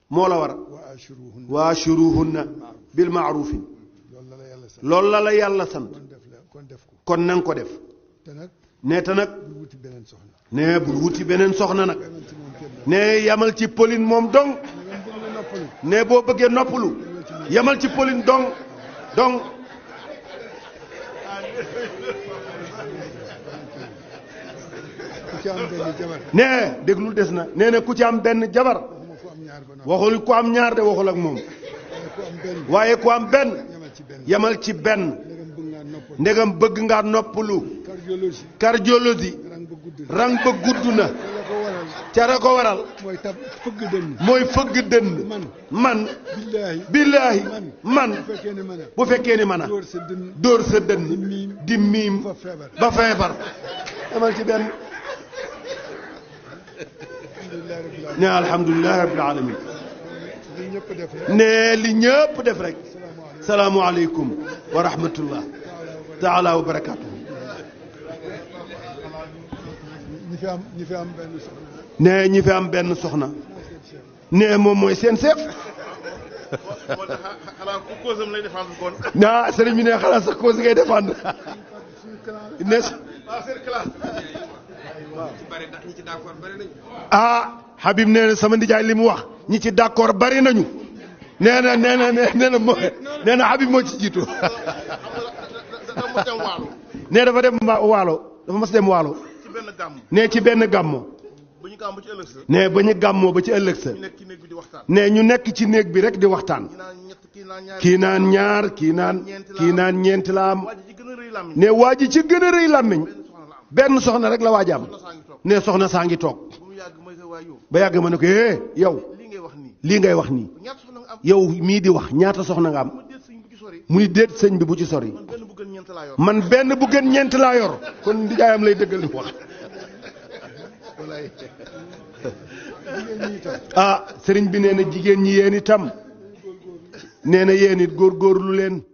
moo la war wa ashiruhunna bil ma'rufin loolu la yàlla sant kon nanga ko def nee ta nag nee bul wuti beneen soxna nag nee yamal ci Pauline moom dong nee boo bëggee noppalu yamal ci Pauline dong nee déglul des na nee na ku ci am benn jabar waxul ku am ñaar de waxul ak moom waaye ku am benn yamal ci benn ndegam bëgg ngaa noppalu cardiologie rang ba gudd na cara ko waral mooy fëgg dënn man billaahi man bu fekkee ni man a dóor sa dënn di miim ba feebar yamal ci benn ne alhamdulillahi rabbil alamin ne li ñëpp def rek salaamu aleykum wa rahmatullah taala wa barakatuhu ne ñi fi am benn soxna ne moom mooy seen chef naa sëriñ bi ne xanaa sax cause ngay défendre ne ah Habib nee na sama ndijaay li mu wax ñi ci d'accord bari nañu nee na Habib moo ci jiitu nee dafa dem waalo dafa mas dem waalo nee ci benn gàmmo nee ba ñu gàmmoo ba ci ëllëg sa nee ñu nekk ci néeg bi rek di waxtaan kii naan ñaar kii naan ñeent la am nee waa ji ci gën a rëy làmmiñ benn soxna rek la waaj am nee soxna saa ngi toog ba yàgg ma ne ko yow lii ngay wax nii yow mii di wax ñaata soxna nga am mu ni déet sëñ bi bu ci sori man benn bu gën ñeent laa yor kon ndijaayam lay dëggal li wax ah sëriñ bi nee na jigéen ñi yéen itam nee na yéen it góorgóorlu leen